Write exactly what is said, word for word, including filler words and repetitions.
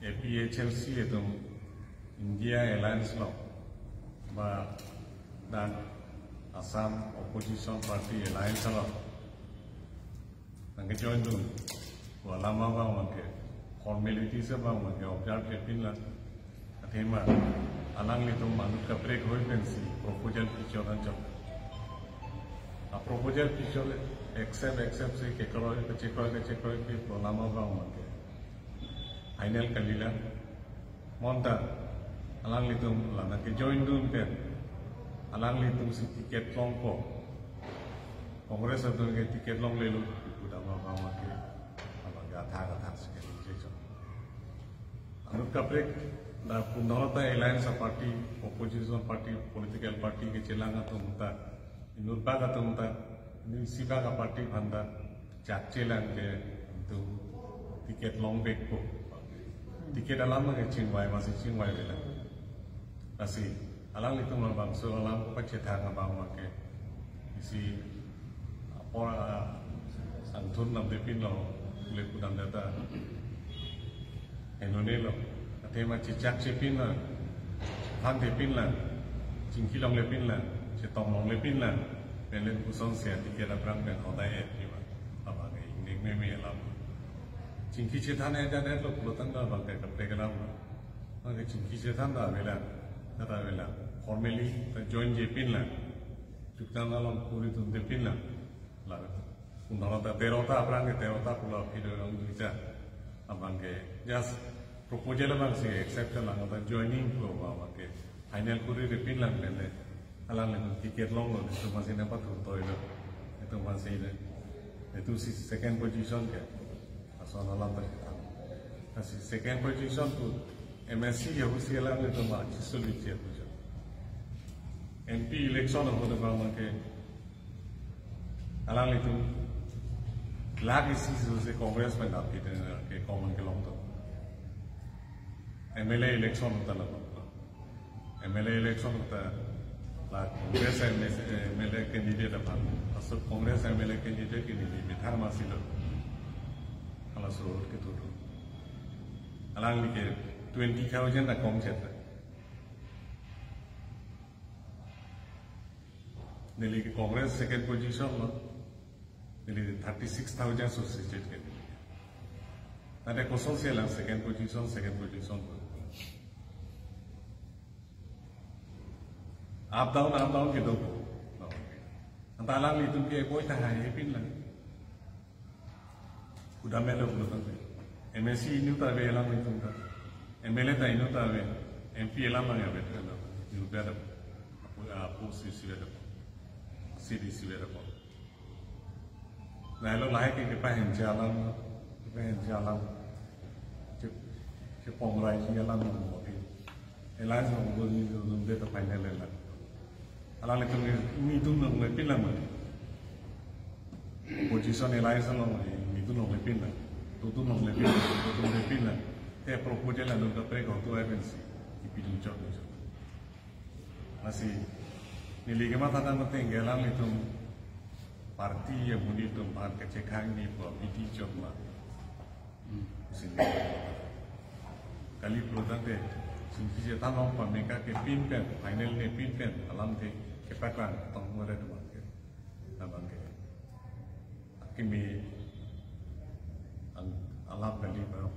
APHLC atum India Alliance along ba dak Assam Opposition Party Alliance along nangkejoin dun pu alam abang abangke formalities abang abangke observe kepin lang. Athema alanglitum anut kaprek hoi pensi proposal pichot anchot. A proposal pichot accept accept si kekroi kechekroi kechekroi ke pu alam abang abangke final kalilang. Bonta alanglitum la nangkejoin dun pen alanglitum si ticket longpo. Congress atum ke ticket longlelo pu alam abang abangke, abangke athak athak si kali jejo. Anut kaprek dak pundorota alliance party, opposition party, political party kechelang atum ta, inut bak atum ta, inut isi bak a-party aphan ta chakchelang ke itum ticket longvekpo. Ticket alam ke chingvai masi chingvaivelang. Lasi alanglitum labangso alam kopachethang abang abangke isi apor a sangthun namdepinlo, le pudam data henonelo. Athema chechakchepin lang, thandepin lang, chingki longlepin lang, chetong longlepin lang, pen le kosonsi ticket aphrang pen hodai et kiba, abangke ingnek meme alam. Chingki chethan et et lo pulotangte abangke kaprek alam. Abangke chingki chethan ta avelang, ta avelang. Formally ta join jepin lang, chukchang along kuri tundepin lang. La pundorota terota aphrang ke terota pulo video along duicha. Abangke just proposal abang si accept lang, ta joining pu abangke final kuri repin lang pen le alanglitum ticket longlo, itum masi nangpathurtoilo. Itum masi le, itum si second position ke. Lason alam ta kita. Lasi second position pu MAC ya husi alanglitum ma chisuli chia puja. MP election ahut abang abangke alanglitum lagi si si Congress pen dap kita ke common kelong to. MLA election ta la MLA election ta la Congress MLA candidate aphan, laso Congress MLA candidate ke neli methang masilo. Halaso ahut kedo do. Alangli ke twenty thousand akom cheta. Neli ke Congress second position lo. Neli thirty six thousand associated ke. Tangte kosonsi lang second position, second position. Up down, up down kedo. Anta alanglitum ke koi ta haipin lang. Udah melo pulo tangte. MAC inut ta ave alanglitum ta. MLA ta inut ta ave. MP alam abang ave ta lo. Inut ave ta. Apo, apo C C ave ta. CDC ave ta. Lahelo lahai ke kepahenji alam, kepahenji alam. Che, chepongrai ji alam mo ke. Alliance along dun ni dun de ta final lang. Alanglitum ni dun longlepin lang. Opposition alliance along ni dun longlepin lang. Dodun longlepin lang, dodun longlepin lang. Te proposal anut kaprek ahut ai pensi kipidun chot ni chot. Lasi neli kematha tang mate ke alanglitum party amonit atum aphan kachekhang ni pu apiti chot ma. Sini. Kali pulo tangte, chingki chethan long pame ka kepin pen, final nepin pen, alam te kepaklang tong mare teman ke. Abangke. Akimi ang alam kali ba